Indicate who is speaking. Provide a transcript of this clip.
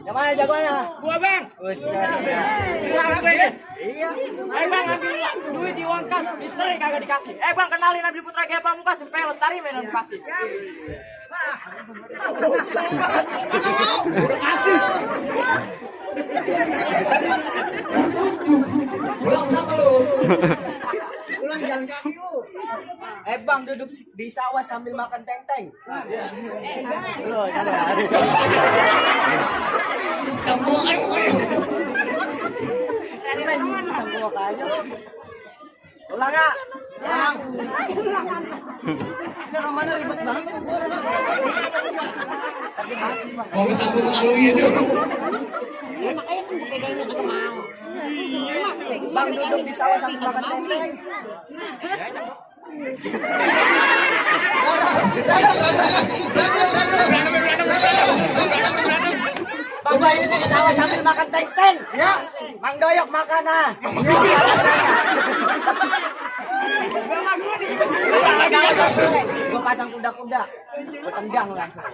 Speaker 1: Yang mana jagoannya?
Speaker 2: Gua bang.
Speaker 1: Iya.
Speaker 2: Bang ambil duit di uang kas, diterik kagak dikasih. Bang kenalin Nabil Putra Gaya Pamungkas, sampai Lestari mainan kasih.
Speaker 1: Pulang jalan kaki lu. Bang duduk di sawah sambil makan teng-teng. Loh, ulang nggak? Ini romanya ribet banget.
Speaker 3: Mau satu mengalungi itu.
Speaker 4: Makanya kan pegangnya kagak mau.
Speaker 1: Bang duduk di sawah sambil makan teng-teng. Bapak ini di sawah sambil makan teng-teng. Ya. Mang Doyok makan ah. Gue pasang kuda-kuda. Gue tendang langsung.